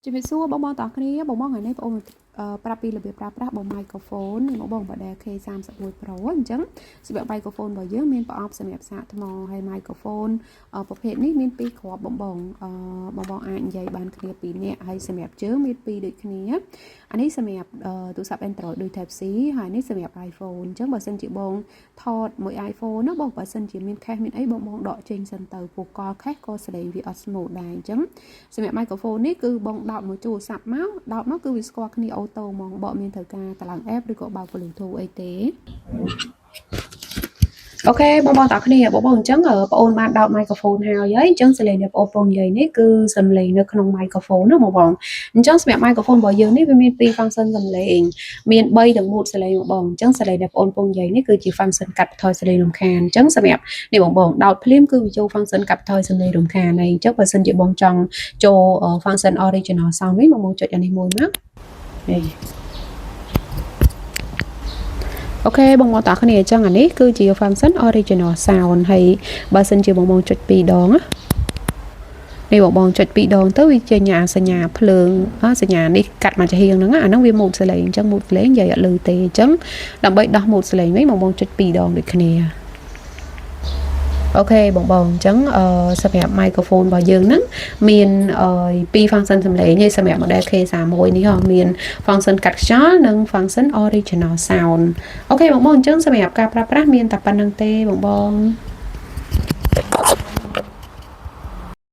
ជំរាបសួរបងបងតោះគ្នាបងបងថ្ងៃនេះបងអូនប្រាប់ពីរបៀបប្រើប្រាស់បង microphone នេះបងបង model K31 Pro អញ្ចឹងសម្រាប់ microphone របស់យើងមានប្រអប់សម្រាប់សាកថ្មហើយ microphone ប្រភេទនេះមានពីរគ្រាប់បងបងបងបងអាចនិយាយបានគ្នាពីរនាក់ហើយសម្រាប់ជើងមានពីរដូចគ្នាអានេះសម្រាប់ទូរស័ព្ទ Android ដូច Type C ហើយនេះសម្រាប់ iPhone អញ្ចឹងបើសិនជាបងថតមួយ iPhone ណាបងបើសិនជាមាន case មានអីបងបងដកចេញសិនទៅព្រោះកល case ក៏សលេងវាអត់ smooth ដែរអញ្ចឹងសម្រាប់ microphone នេះគឺបងដោតមួយទូរស័ព្ទមកដោតមកគឺវាស្គាល់គ្នាauto ហ្មងបកមានត្រូវការតម្លើង app ឬក៏បើក Bluetooth អីទេOK បងបងតើគ្នាបងបងអញ្ចឹងបងអូនបានដោត microphone ហើយហើយអញ្ចឹងសលេងដែលបងប្អូននិយាយនេះគឺសំឡេងនៅក្នុង microphone ណាបងបងអញ្ចឹងសម្រាប់ microphone របស់យើងនេះវាមានពីរ function សំឡេងមាន3ទាំង mode សលេងបងបងអញ្ចឹងសលេងដែលបងប្អូននិយាយនេះគឺជា function កាត់បន្ថយសលេងរំខានអញ្ចឹងសម្រាប់នេះបងបងដោតភ្លាមគឺវាចូល function កាត់បន្ថយសំឡេងរំខានហើយអញ្ចឹងបើសិនជាបងចង់ចូល function original sound វិញបងបងចុចអានេះមួយមកនេះOK បងមកតើគ្នាអញ្ចឹងអានេះគឺជា function original sound ហើយបើសិនជាបងបងចុច2ដងណានេះបងបងចុច2ដងទៅវាចេញអាសញ្ញាភ្លើងសញ្ញានេះកាត់មកចំហៀងហ្នឹងអាហ្នឹងវា mode សលេងអញ្ចឹង mode សលេងនិយាយអត់លឺទេអញ្ចឹងដើម្បីដោះ mode សលេងវិញបងបងចុច2ដងដូចគ្នាOK បងបងអញ្ចឹងអឺសម្រាប់ microphone របស់យើងហ្នឹងមានអឺពីរ function សំឡេងឯសម្រាប់ model K31 នេះហ៎មាន function កាត់ខ្យល់និង function original sound OK បងបងអញ្ចឹងសម្រាប់ការប្រើប្រាស់មានតែប៉ុណ្្នឹងទេបងបង។